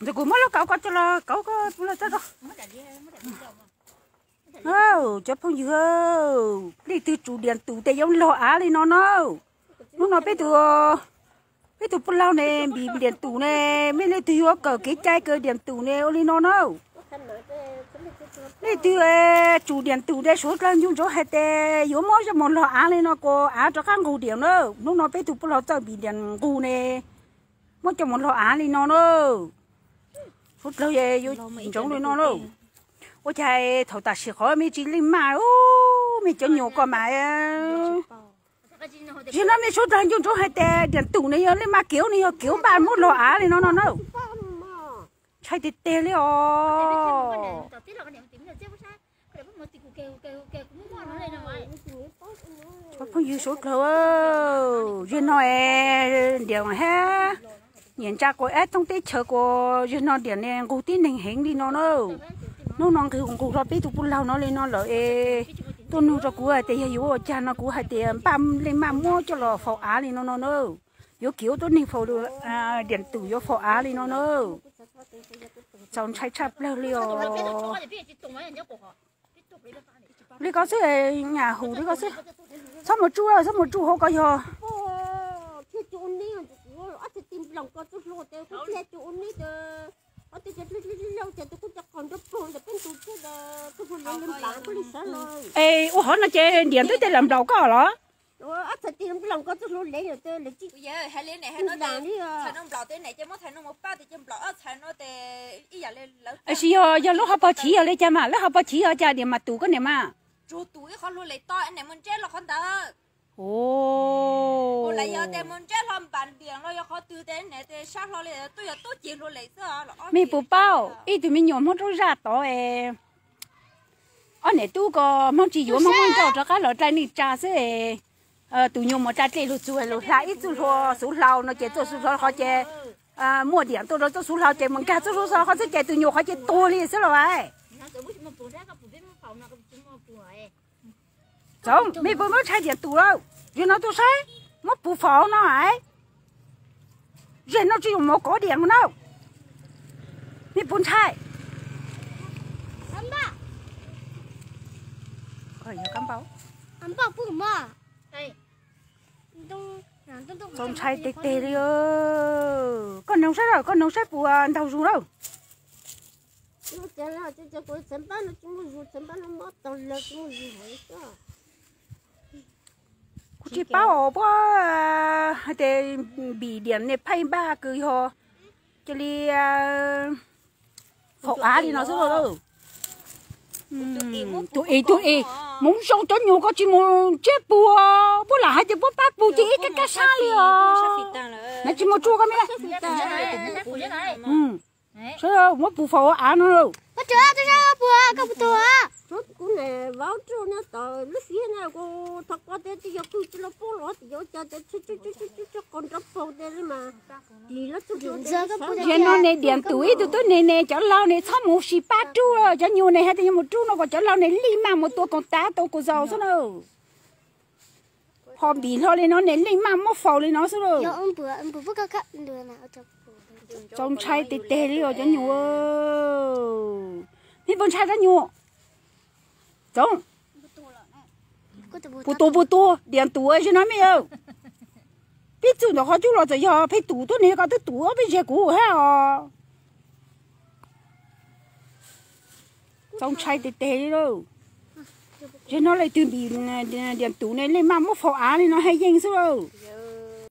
Ntawd kuv muab lub kauv ko tso los kauv ko los tso. Cov phooj ywg, leej twg tsum diam tus tes yuav log av li no na. Hnub no peb tus, peb tus poj laug ne npis diam tus ne, mej leej twg yuav kawm kev cai kawm diam tus ne ua li no na. Leej twg tsum diam tus tes suav dlawg ncu ntsoov hais tias yuav muab coj mus log av li no kuas av rov qab nqug diam na. Hnub no peb tus poj laug txawj npis diam nqug ne, muab coj mus log av li no na. Suav dlawg yuav ntsoov li no na. Ua cas thaum tam sim qhov mej tsis leej maj, mej cov nyuam ko mas, yog no mej suav dlawg ncu ntsoov hais tias diam tus ne yog leej maj kev ne yog kev npaj muab log av li no no na. Ntshai tiag tiag li os. Cov phooj ywg suav dlawg, yog no es diam hab, nyiam ntsa kuas ab txoob teb chaws kuas yog no diam ne nqug tib neeg heev li no na. Hnub no nqug nqug hlo peb tus poj laug no li no lawm es tuaj nug rau kuv hais tias yog yuav ua cas no kuv hais tias npaj leej maj muab coj los faus av li no no na. Yuav kev ua tuab neeg faus, diam tus yuav faus av li no na. Txaus ntshai tshaj plawg li os. Li ko xwb, nyam hum li ko xwb. Txhob mus tsuj, txhob mus tsuj hauv ko yog. Es ua hov no ces diam twb tej lam nplaum koj los? Tsis yog, yog lub hauv paus chiv yog li cas mas, lub hauv paus chiv yog cas diam mas tus koj niam mas. Mej puas paub ib tug me nyuam Hmoob rau zaj tod es ob niam tub ko Hmoob tsis yuav, Hmoob muab nrauj rov qab los dai neej tsa xwb es tus nyuam mus tsa dlej lug txug lug hla ib txwj hlua xuv hlau no ces txuj xuv hlau qhov ces muaj diam tuaj rau txuj xuv hlau ces mus nkag txuj xuv hlau qhov xwb ces tus nyuam qhov ces tuag li xwb los as. Txoov, mej puas muab ntshai diam tus lawm, yog no tuaj saib, muab pus faus no as. Zem no tsis yuav mov kov diam mus na. Mej puas ntshai? Txaus ntshai teg teg li. Koj noog saib lawm, koj noog saib puas ntaug zug lawm. Kuv tsis paub os, puab hais tias npis diam ne pheej npaj kws yog cia li faus av li no xwb. Tus es, tus es, mus zoo cov nyuag ko tsis mus ntsiab pus, puab lam hais tias puab pab pus ces ib kab kab sab li os. Nov tsis mus tsuj koj me. Muab pus faus av no. Yog no ne diam tus ib tug tub ne ne cov laug ne txhob mus sis pab rub, cov nyuag ne hais tias yuav mus rub no kom cov laug ne leej maj mus tua koom tav tau kuv zaus xwb na. Ho npis hlo li no ne leej maj muab faus li no xwb lauj. Txaus ntshai teg teg li os cov nyuag. Mej puas ntshai cov nyuag? Txoov. Puas tus puas tus diam tus zem no mej. Pib txug ntawm qhov cub los txawm yog pheej tus tuab neeg ko twb tus ob peb zag kuv hab os. Txaus ntshai teg teg li lauj. Zem no leej twg npis diam tus ne leej maj muab faus av li no haj yeej xwb lauj.